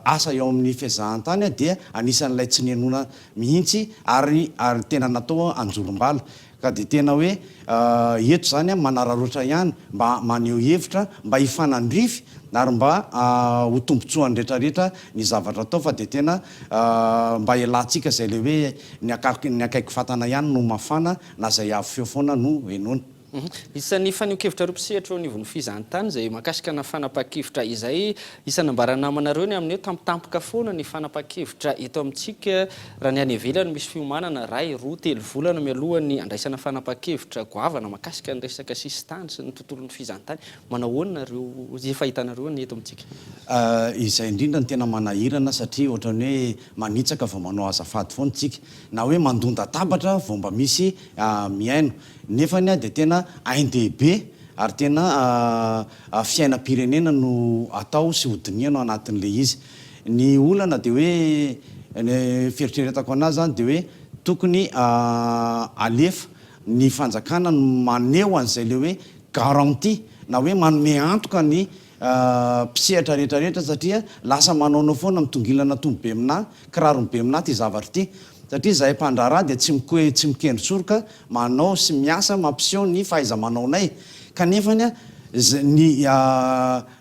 asa eo amin'ny fezahantany dia anisan'ilay tsy nihenoana mihitsy ary ary tena natao anjorom-bala ka dia tena hoe eto izany manararaotra ihany mba maneho hevitra mba hifanandrify ary mba ho tombontsoan'ny rehetrarehetra ny zavatra atao fa dia tena mba ialantsika izay ilay hoe ny akaiky ny akaiky fatana ihany no mafana na izay avo feo foana no henoina. Isan'ny fanehoan-kevitrareo mpisehatra eo anivon'ny fizahantany izay mahakasika ana fanapahan-kevitra izay isan'ny nambaran'ny namanareo ny amin'ny hoe tampotampoka foana ny fanapahan-kevitra eto amintsika raha ny any ivelany misy fiomanana iray, roa, telo volana mialohan'ny handraisana fanapahan-kevitra goavana mahakasika ny resaka sisintany sy ny tontolon'ny fizahantany. Manao ahoana ireo izay fahitanareo ny eto amintsika? Izay indrindra no tena manahirana satria ohatran'ny hoe manitsaka vao manao azafady foana isika na hoe mandon-databatra vao mba misy mihaino. Nefany dia tena ain-dehibe ary tena fiainam-pirenena no atao sy hodinihana ao anatin'ilay izy. Ny olana dia hoe, ny fieritreretako an'azy izany dia hoe tokony alefa ny fanjakana no maneho an'izay ilay hoe garantie na hoe manome antoka ny mpisehatra rehetra rehetra satria lasa manaonao foana mitongilana tombo be aminà, kiraro be aminà ity zavatra ity. Satria izahay mpandraharaha dia tsy mikoe tsy mikendry soroka manao sy miasa mampiseho ny fahaiza-manaonay kanefany ny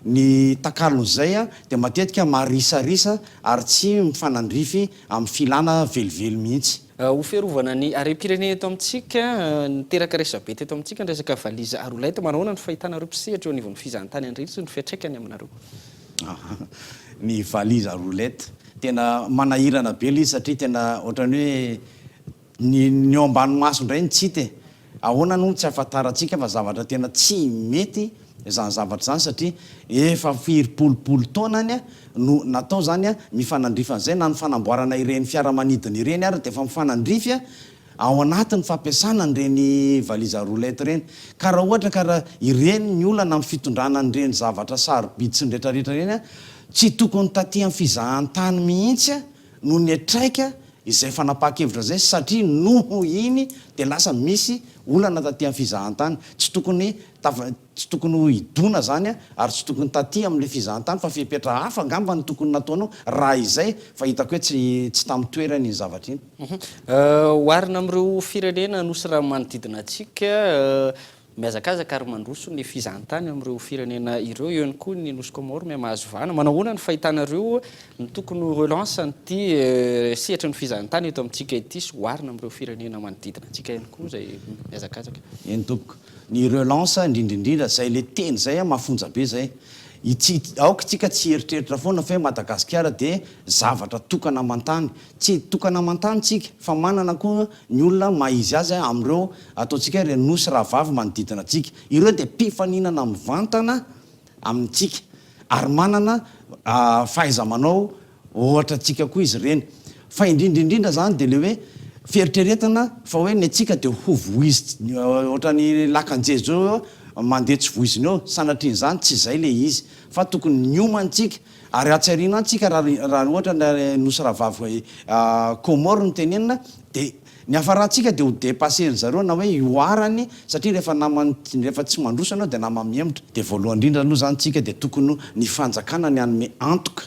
ny takalon'izay dia matetika marisarisa ary tsy mifanandrify amin'ny filana velively mihitsy. Ho fiarovana ny harem-pirenena eto amintsika, niteraka resabe teto amintsika ny resaka valise à roulette. Manahoana ny fahitanareo mpisehatra eo anivon'ny fizahantany an'ireny sy ny fiantraikany aminareo? Ny valise à roulette, tena manahirana be ilay izy satria tena ohatran'ny hoe Ny ny eo ambany maso indray no tsy hita e! Ahoana no tsy ahafantarantsika fa zavatra tena tsy mety izany zavatra izany satria efa firy-polopolo taona any no natao izany mifanandrify an'izay na ny fanamboarana ireny fiaramanidina ireny ary dia efa mifanandrify ao anatin'ny fampiasana an'ireny valise à roulette ireny ka raha ohatra ka raha ireny ny olana amin'ny fitondrana an'ireny zavatra sarobidy sy ny retraretra ireny tsy tokony taty amin'ny fizahantany mihitsy no niatraika izay fanapahan-kevitra izay satria noho iny dia lasa misy olana taty amin'ny fizahantany. Tsy tokony tafa, tsy tokony ho hidona izany ary tsy tokony taty amin'ilay fizahantany fa fepetra hafa angamba no tokony nataonao raha izay fa hitako hoe tsy tsy tamin'ny toerany iny zavatra iny. Oharina amin'ireo firenena nosy raha manodidina antsika, Mihazakazaka ary mandroso ny fizahantany amin'ireo firenena ireo, eo ihany koa ny Nosy Comores miha-mahazo vahana. Manao ahoana ny fahitanareo ny tokony ho relance an'ity sehatry ny fizahantany eto amintsika ity sy oharina amin'ireo firenena manodidina antsika ihany koa izay mihazakazaka? Eny tompoko. Ny relance indrindra indrindra, izay ilay teny izay mafonja be izay. Itsy, aoka isika tsy hieritreritra foana fa hoe Madagasikara dia zavatra tokana aman-tany. Tsy tokana aman-tany isika fa manana koa ny olona maha izy azy amin'ireo ataontsika hoe ireo nosy rahavavy manodidina antsika. Ireo dia mpifaninana mivantana amintsika ary manana fahaiza-manao ohatra antsika koa izy ireny. Fa indrindra indrindra izany dia ilay hoe fieritreretana fa hoe ny antsika dia ho voiziny ohatran'ny lakan-jejo eo mandeha tsy voizina eo. Sanatrian'izany tsy izay ilay izy fa tokony miomana isika Ary atsy aoriana any tsika raha raha ohatra ny nosy rahavavy Comores no tenenina dia ny hafarantsika dia ho depasser-ny zareo na hoe hihoarany satria rehefa naman'ny rehefa tsy mandroso ianao dia nama mihemotra. Dia voalohany indrindra aloha izany tsika dia tokony ny fanjakana ny hanome antoka,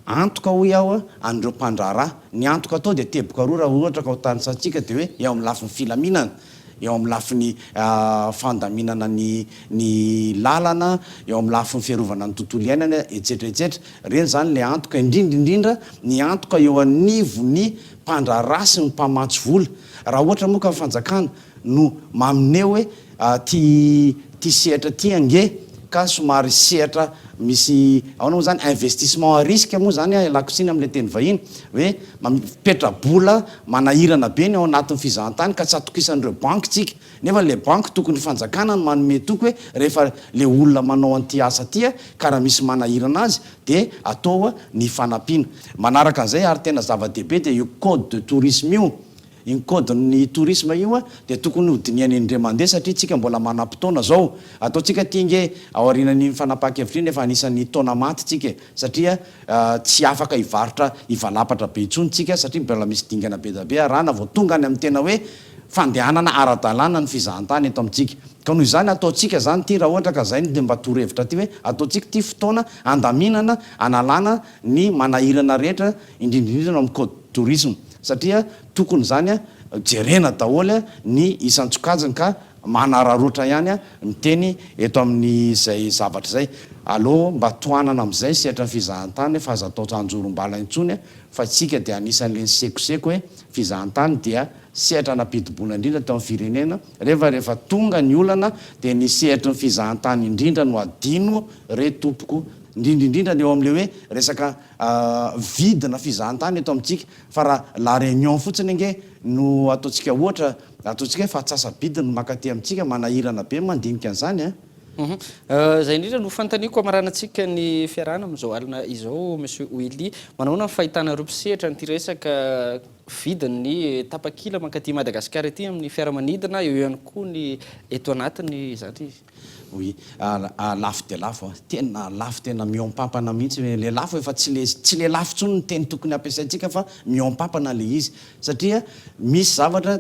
antoka hoy aho an'ireo mpandraharaha. Ny antoka atao dia teboka roa raha ohatra ka ho tanisantsika dia hoe eo amin'ny lafiny filaminana, eo amin'ny lafiny fandaminana ny ny lalana, eo amin'ny lafiny fiarovana ny tontolo iainana, etsetra etsetra. Ireny izany ilay antoka, indrindra indrindra ny antoka eo anivon'ny mpandraharaha sy ny mpamatsy vola. Raha ohatra moa ka ny fanjakana no mamineo hoe ity ity sehatra ity ange. ka somary sehatra misy ahoana moa zany investissement à risque moa zany an, ialako tsiny amin'ilay teny vahiny, hoe mametra-bola manahirana be ny ao anatin'ny fizahantany ka tsy atokisan'ireo banky tsika, nefa ilay banky tokony fanjakana no manome toky hoe rehefa le olona manao an'ity asa ity an, ka raha misy manahirana azy dia atao ny fanampiana. Manaraka an'izay ary tena zava-dehibe dia io code de tourisme io, Iny code ny tourisme io dia tokony ho dinihana indray mandeha satria tsika mbola manam-potoana zao. Ataontsika ty nge aorianan'iny fanapahan-kevitra iny efa anisan'ny taona maty tsika e! Satria tsy afaka hivarotra hivalapatra be intsony tsika satria mbola misy dingana be dia be arahana vao tonga any amin'ny tena hoe fandehanana ara-dalàna ny fizahantany eto amintsika. Ka noho izany ataontsika zany ty raha ohatra ka zay no mba torohevitra ty hoe ataontsika ty fotoana handaminana hanalana ny manahirana rehetra indrindra indrindra amin'ny code tourisme satria tokony izany jerena daholo ny isan-tsokajiny ka manararaotra ihany miteny eto amin'izay zavatra izay. Aleo mba tohanana amin'izay sehatra ny fizahantany fa aza atao anjorom-bala intsony fa isika dia anisan'ilay nisekoseko hoe fizahantany dia sehatra nampidi-bola indrindra teo amin'ny firenena rehefa rehefa tonga ny olana dia ny sehatry ny fizahantany indrindra no adino re tompoko indrindra indrindra ny eo amin'ilay hoe resaka Vidina fizahantany eto amintsika fa raha La Réunion fotsiny ange no ataontsika ohatra, ataontsika hoe fa antsasa-bidiny no mankaty amintsika, manahirana be ny mandinika an'izany an! Izay indrindra no fanontaniako hamaranantsika ny fiarahana amin'izao alina izao Monsieur Willy. Manahoana ny fahitanareo mpisehatra an'ity resaka vidin'ny tapakila mankaty Madagasikara ity amin'ny fiaramanidina, eo ihany koa ny eto anatiny izany? Oui, lafo dia lafo an, tena lafo tena mihoampampana mihitsy, le lafo efa tsy le tsy le lafo intsony ny teny tokony hampiasaintsika fa mihoampampana le izy satria misy zavatra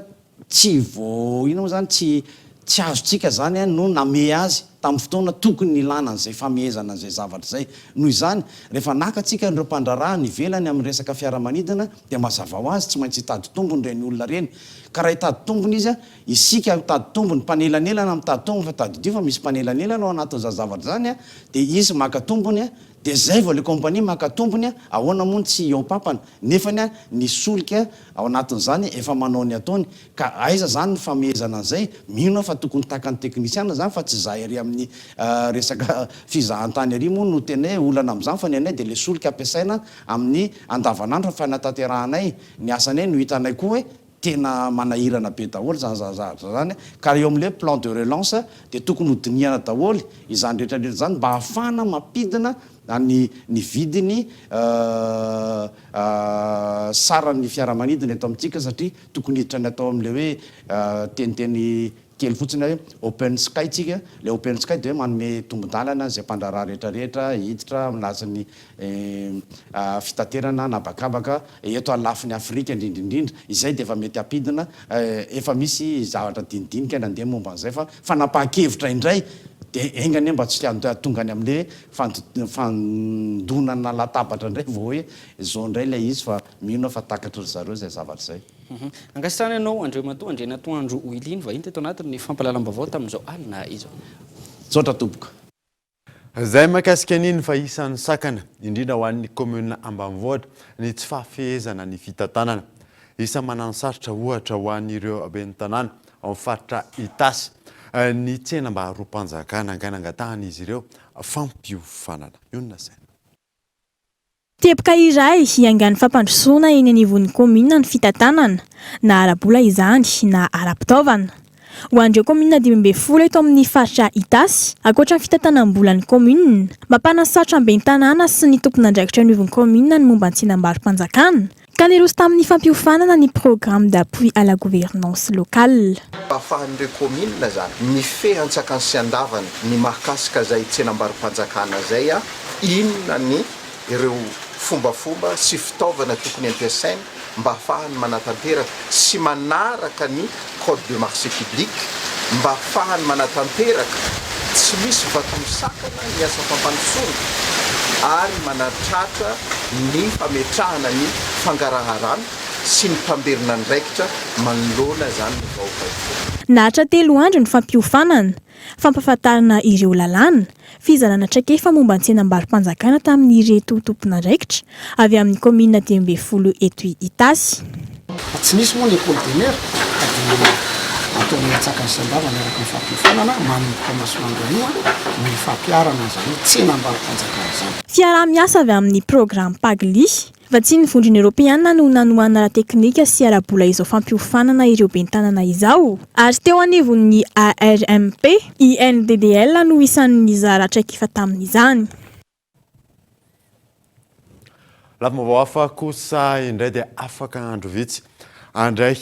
tsy vao inona moa zany tsy tsy azontsika zany an no namehy azy tamin'ny fotoana tokony nilana an'izay famehezana an'izay zavatra izay, noho izany rehefa naka antsika an'ireo mpandraharaha any ivelany amin'ny resaka fiaramanidina dia mazava ho azy tsy maintsy hitady tombony ireny olona ireny ka raha hitady tombony izy an Isika mitady tombony, mpanelanelana mitady tombony fa tadidio fa misy mpanelanelana ao anatin'izany zavatra izany a, dia izy maka tombony a, dia zay vao le compagnie maka tombony a, ahoana moa no tsy hihoam-pampana, nefany a ny solika ao anatin'izany efa manao ny ataony, ka aiza zany ny famehezana an'izay, mino aho fa tokony takan'ny teknisiana zany fa tsy izahay ary amin'ny resaka fizahantany ary moa no tena hoe olana amin'izany fa ny anay dia le solika ampiasaina amin'ny andavanandro fanatanterahanay ny asanay no hitanay koa hoe Tena manahirana be daholo izany zavatra izany ka eo amin'ilay hoe plan de relance dia tokony ho dinihana daholo izany rehetra rehetra izany mba hahafahana mampidina ny ny vidiny saran'ny fiaramanidina eto amintsika satria tokony hiditra ny atao amin'ilay hoe teniteny kely fotsiny hoe open sky tsika, ilay open sky dia hoe manome tombon-dalana izay mpandraharaha rehetra rehetra hiditra amin'ny lasin'ny fitaterana an'habakabaka eto alafin'i Afrika indrindra indrindra, izay dia efa mety hampidina, efa misy zavatra dinidinika nandeha momba an'izay fa fanapahan-kevitra indray dia enga anie mba tsy hahatonga any amin'ilay hoe fandonana latabatra indray vao hoe izao indray ilay izy fa mino aho fa takatry ry zareo izay zavatra izay. Ankasitrahana ianao Andriamatoa Andrianatoandro Willy nivahiny teto anatin'ny fampahalalam-baovao tamin'izao alina izao. Misaotra tompoko. Izay mahakasika an'iny fa isan'ny sakana, indrindra ho an'ny kaominina ambanivohitra, ny tsy fahafehezana ny fitantanana. Isan'ny mananosarotra ohatra ho an'ireo ben'ny tanàna ao amin'ny faritra Itasy ny tsenam-barom-panjakana ka nangatahan'izy ireo fampiofanana. Mionona saina. Teboka iray hiaingan'ny fampandrosoana eny anivon'ny kaominina ny fitantanana, na ara-bola izany na ara-pitaovana. Ho an'ireo kaominina 15 eto amin'ny faritra Itasy, ankoatra ny fitantanam-bolan'ny kaominina, mampanasarotra ny ben'ny tanàna sy ny tompon'andraikitra eo anivon'ny kaominina ny momba ny tsenam-barom-panjakana, ka niroso tamin'ny fampiofanana ny Programme d'appui à la gouvernance locale. Ahafahan'ireo kaominina izany mifehy antsakany sy andavany ny mahakasika izay tsenambaro-panjakana izay, inona ny ireo fombafomba sy fitaovana tokony ampiasaina mba ahafahany manatanteraka sy manaraka ny code de marché public mba ahafahany manatanteraka tsy misy vatomisakana ny asa fampandrosoana ary manatratra ny fametrahana ny fangaraharana sy ny mpamberin'andraikitra manoloana izany ny vahoaka izany. Naharitra telo andro ny fampiofanana, fampahafantarana ireo lalàna, Fizarana traikefa momba ny tsenam-barom-panjakana tamin'ireto tompon'andraikitra avy amin'ny kaominina 15 eto Itasy. Tsy nisy moa ny école des maires fa dia Ataonay antsakany sy andavany araka ny fampiofanana manomboka masoandro anio ny fampiharana an'izany hoe tsenam-barom-panjakana izany. Fiaraha-miasa avy amin'ny programa Pagli, vatsian'ny Vondrona Eoropeana no nanohanana ara-teknika sy ara-bola izao fampiofanana ireo ben'ny tanana izao, ary teo anivon'ny ARMP, INDDL no isan'ny nizara traikefa tamin'izany. Lafim-baovao hafa kosa indray dia afaka andro vitsy handray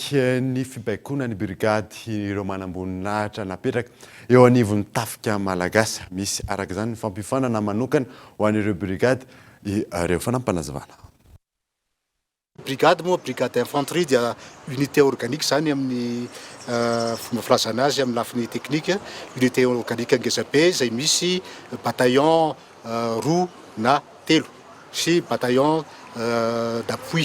ny fibaikoana ny brigady ireo manamboninahitra napetraka eo anivon'ny tafika malagasy. Misy araka izany ny fampiofanana manokana ho an'ireo brigady ireo. Fanampim-panazavana. Brigade moa, brigade d'infanterie dia unité organique izany amin'ny fomba filazana azy amin'ny lafiny teknika, unité organique ngeza be izay misy bataillon roa na telo sy bataillon d'appui,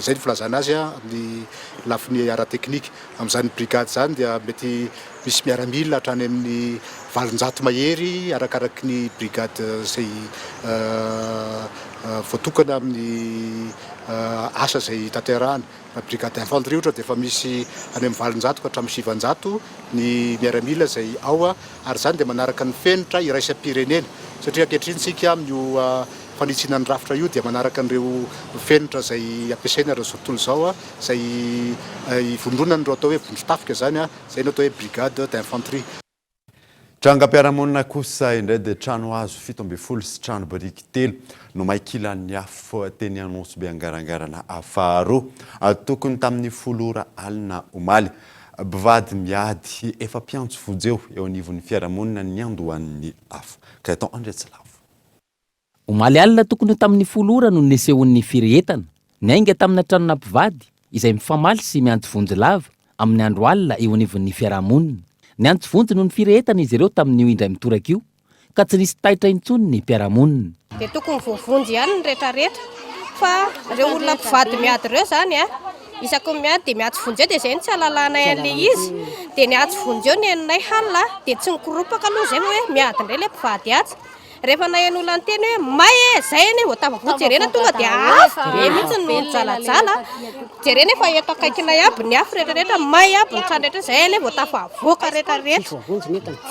izay ny filazana azy amin'ny lafiny ara-teknika. Amin'izany brigade izany dia mety misy miaramila hatrany amin'ny 800 mahery arakaraky ny brigade izay voatokana amin'ny asa izay tanterahana. Raha brigade d'infanterie ohatra dia efa misy any amin'ny 800 ka hatramin'ny 900 ny miaramila izay ao ary izany dia manaraka ny fenitra iraisam-pirenena satria ankehitriny isika amin'io fanitsiana ny rafitra io dia manaraka an'ireo fenitra izay ampiasaina eran'izao tontolo izao izay ivondronan'ireo atao hoe vondron-tafika izany, izay no atao hoe brigade d'infanterie. Trangam-piarahamonina kosa indray dia trano hazo 17 sy trano biriky telo no may kilan'ny afo teny Anosibe Angarangarana faharoa, tokony tamin'ny folo ora alina omaly. Mpivady miady efa mpiantso vonjeo eo anivon'ny fiarahamonina niandohan'ny afo. Gaëtan Andriatsilavo. Omaly alina tokony ho tamin'ny folo ora no nisehoan'ny firehetana, niainga tamina tranona mpivady izay mifamaly sy miantso vonjy lava amin'ny andro alina eo anivon'ny fiarahamonina. Niantso vonjy noho ny firehetana izy ireo tamin'io indray mitoraka io ka tsy nisy taitra intsony ny mpiara-monina. Dia tokony voavonjy ihany ny retraretra fa ireo olona mpivady miady ireo izany a, isaky ny miady dia miantso vonjeo dia izay no tsy ahalalanay an'ilay izy, dia niantso vonjeo ny henonay halina dia tsy nikoropaka aloha izay fa hoe miady indray ilay mpivady atsy. Rehefa naheno olona niteny hoe may e, zay anie vao tafavoa jerena tonga dia afo be mihitsy no nijalajala, jerena efa eto akaikinay aby ny afo rehetra rehetra, may aby ny trano rehetra, zay anie vao tafavoaka rehetra rehetra,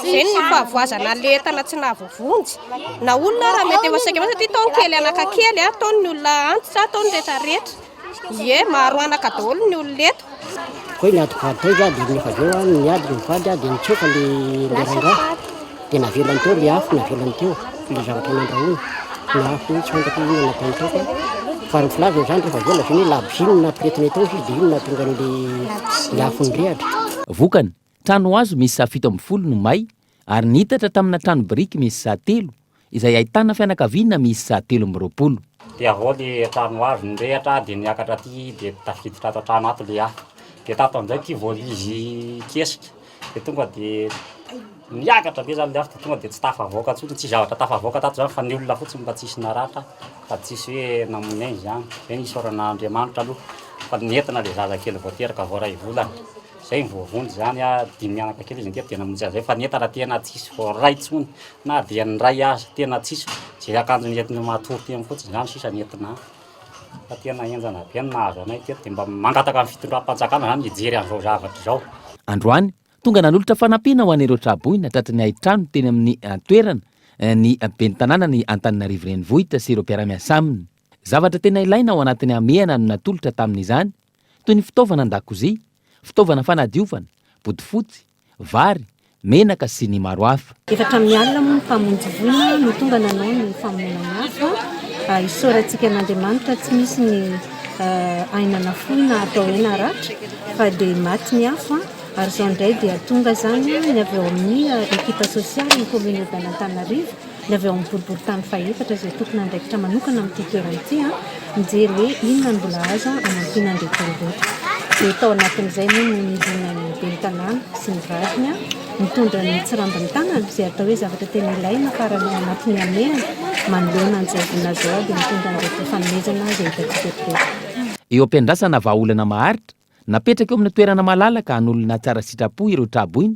zay ny fahavoazana le entana tsy nahavoavonjy, na olona ara mety efa saika satria tao ny kely anaka kely, tao ny olona antitra, tao ny rehetra rehetra. Ie, maro anaka daholo ny olona eto. Koa hoe niady mpivady tao izy dia rehefa avy eo niady ny mivady dia nitsoaka le le rangahy dia navelany teo le afo navelany teo le zavatra nandrahoina ny afo iny tsy fantako hoe inona nataony tao fa fa ny filazany izany rehefa avy eo lazainy hoe labozia no nampiretina tao izy dia iny no nahatonga an'le le afo nirehatra. Vokany, trano hazo miisa 17 no may ary niitatra tamina trano biriky miisa telo izay ahitana fianakaviana miisa 23. Dia avy eo le trano avy nirehatra dia niakatra aty dia tafiditra ato an-trano ato le afo. Dia tato amin'izay ity vao izy kesika dia tonga dia niakatra be zany le afo dia tonga dia tsy tafavoaka intsony, tsisy zavatra tafavoaka tato zany fa ny olona fotsiny mba tsisy naratra fa tsisy hoe namoy aina izany. Zay no isaorana Andriamanitra aloha fa nentina le zazakely vao teraka vao iray volana. Zay ny voavonjy zany a, dimy mianaka kely izy ngeto dia namonjy azy zay fa ny entana tena tsisy voaray tsony na dia ny ray aza tena tsisy, ze akanjo nentiny matory teny fotsiny zany sisa nentina fa tena henjana be ny nahazo anay teto de mba mangataka ny fitondram-panjakana zany hijery an'izao zavatra izao. Androany, tonga nanolotra fanampiana ho an'ireo tra-boina tratry ny hain-trano teny amin'ny toerana ny ben'ny tanànan'i Antananarivo Renivohitra sy ireo mpiara-miasa aminy. Zavatra tena ilaina ao anatin'ny hamehana no natolotra tamin'izany, toy ny fitaovana an-dakozia, fitaovana fanadiovana, bodofotsy, vary, menaka sy ny maro hafa. Efa hatramin'ny alina moa ny mpamonjy voina no tonga nanao ny famonoana ny afo. Isaorantsika an'Andriamanitra tsy misy ny aina nafoy na atao hoe naratra fa dia maty ny afo ary izao indray dia tonga izany ny avy ao amin'ny ekipa sosialy ny commune urbaine Antananarivo ny avy ao amin'ny boriborintany fahefatra izay tompon'andraikitra manokana amin'ity toerana ity mijery hoe inona no mbola azo hanampiana an'ireto olona ireto. Dia tao anatin'izay moa no nidinan'ny ben'ny tanàna sy ny vadiny nitondra ny tsirambin'ny tanana izay atao hoe zavatra tena ilaina farany ao anatin'ny hamehana manoloana an'izao voina izao dia nitondra an'ireto fanomezana izay hitantsika eto ireto. Eo am-piandrasana vahaolana maharitra, napetraka eo amin'ny toerana malalaka an'olona tsara sitrapo ireo tra-boina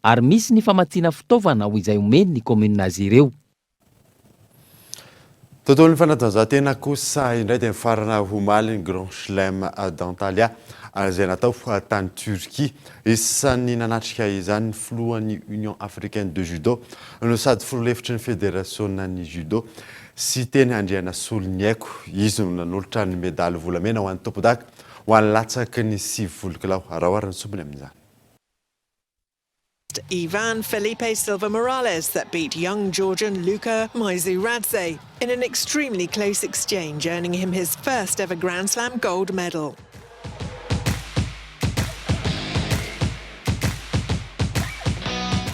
ary misy ny famatsiana fitaovana ho izay omen'ny kaominina azy ireo. Tontolon'ny fanatanjahantena kosa indray dia nifarana omaly ny Grand Chelem d'Antalya. izay natao tany Turquie. Isan'ny nanatrika izany ny filohan'ny Union Africaine de Judo no sady filoha lefitry ny federasionan'ny judo, Siteny Andrianasoloniaiko. Izy no nanolotra ny medaly volamena ho an'ny tompondaka ho an'ny latsaky ny 90 kilao. Araho ary ny sombiny amin'izany. Ivan Felipe Silva Morales that beat young Georgian Luka Maisuradze in an extremely close exchange, earning him his first ever Grand Slam gold medal.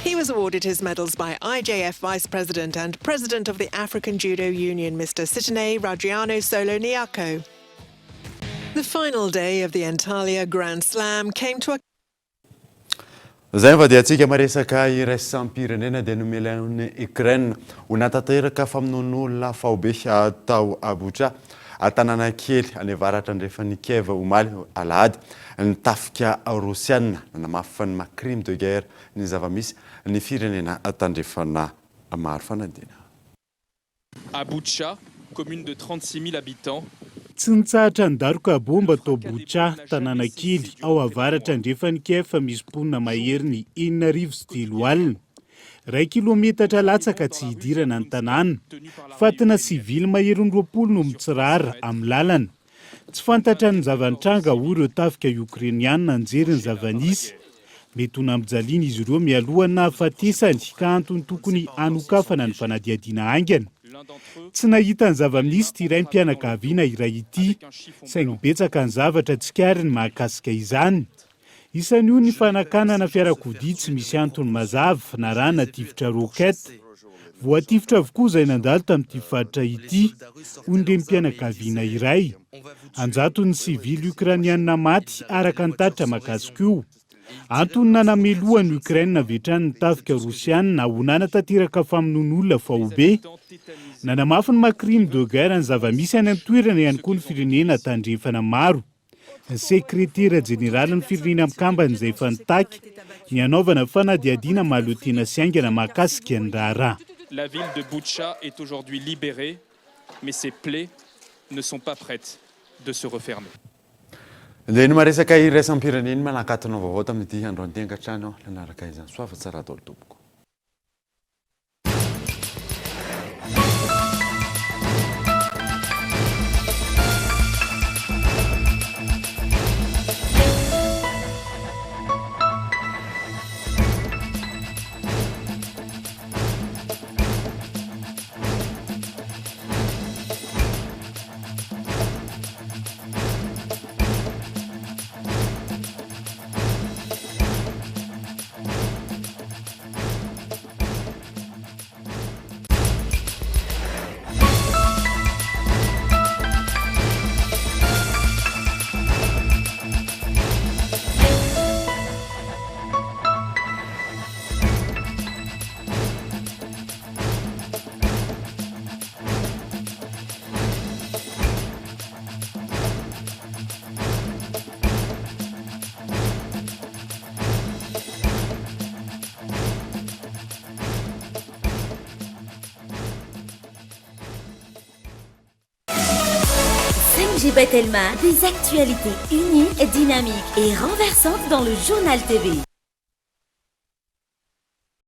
He was awarded his medals by IJF Vice President and President of the African Judo Union, Mr. Sitene Radriano Solo Niako. The final day of the Antalya Grand Slam came to a Izay ny vadiantsika maresaka iraisam-pirenena dia nomelain'i Ukraine ho natanteraka famonoan'olona faobe tao Bucha, tanàna kely any avaratra andrefan'i Kiev omaly alahady ny tafika Rosiana. Nanamafy ny maha crime de guerre ny zava-misy ny firenena tandrefana maro fanadina. À Boutcha, commune de 36 000 habitants, Tsy nitsahatra nidaroka baomba tao Boutcha, tanàna kely ao avaratra andrefan'i Kiev misy mponina maherin'ny 360. Iray kilometatra latsaka tsy hidirana ny tanàna. Fatina sivily maherin'ny 20 no mitsirara amin'ny lalana. Tsy fantatra ny zava-nitranga hoy ireo tafika Okrainiana nijery ny zava-nisy. Mety ho nampijaliana izy ireo mialohan'ny nahafatesany ka antony tokony hanokafana ny fanadihadiana haingana. Tsy nahita ny zava-misy ity raim-pianakaviana iray ity, saingy betsaka ny zavatra tsikariny mahakasika izany. Isan'io ny fanakanana fiarakodia tsy misy antony mazava narahana tifitra roquette. Voatifitra avokoa izay nandalo tamin'ity faritra ity, hoy ny renim-pianakaviana iray. An-jatony ny sivily Okrainiana maty araka ny tatitra mahakasika io. Antony nanamelohan'i Ukraine avy hatrany ny tafika Rosiana ho nanatanteraka famonoan'olona faobe. Nanamafy ny maha crime de guerre ny zava-misy any an-toerana ihany koa ny firenena tandrefana maro. Ny sekretera jeneralin'ny Firenena Mikambana izay efa nitaky ny hanaovana fanadihadiana mahaleo tena sy haingana mahakasika ny raharaha. La ville de Boutcha est aujourd'hui libérée, mais ses plaies ne sont pas prêtes de se refermer. Dia ny maresaka iraisam-pirenena manakatona vaovao tamin'ity androany ity ankatrano nanaraka izany. Soava tsara daholo tompoko. By Telma, des actualités uniques, dynamiques et renversantes dans le Journal TV.